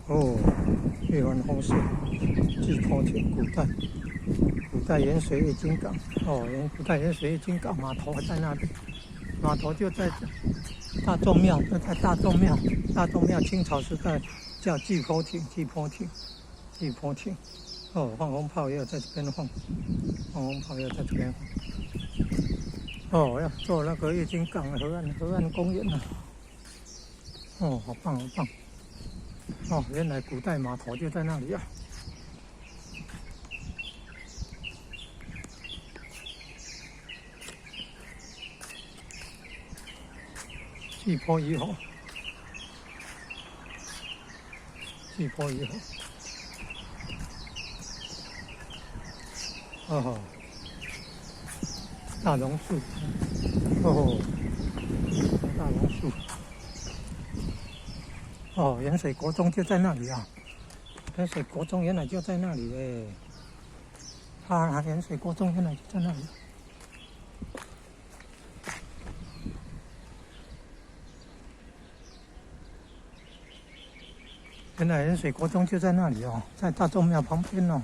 哦，玉环风水，巨坡亭，古代盐水月津港。哦，古代盐水月津港码头在那边，码头就在大众庙，就在大众庙。大众庙清朝时代叫巨坡亭，巨坡亭，巨坡亭。哦，放风炮也有在这边放，放风炮也有在这边放。哦，要做那个月津港河岸公园了。哦，好棒，好棒！哦，原来古代码头就在那里啊。巨坡渔火，巨坡渔火。哦，大榕树，哦，大榕树。哦，盐水国中就在那里啊！盐水国中原来就在那里嘞。啊，盐水国中原来就在那里。原来盐水国中就在那里哦，在大众庙旁边哦。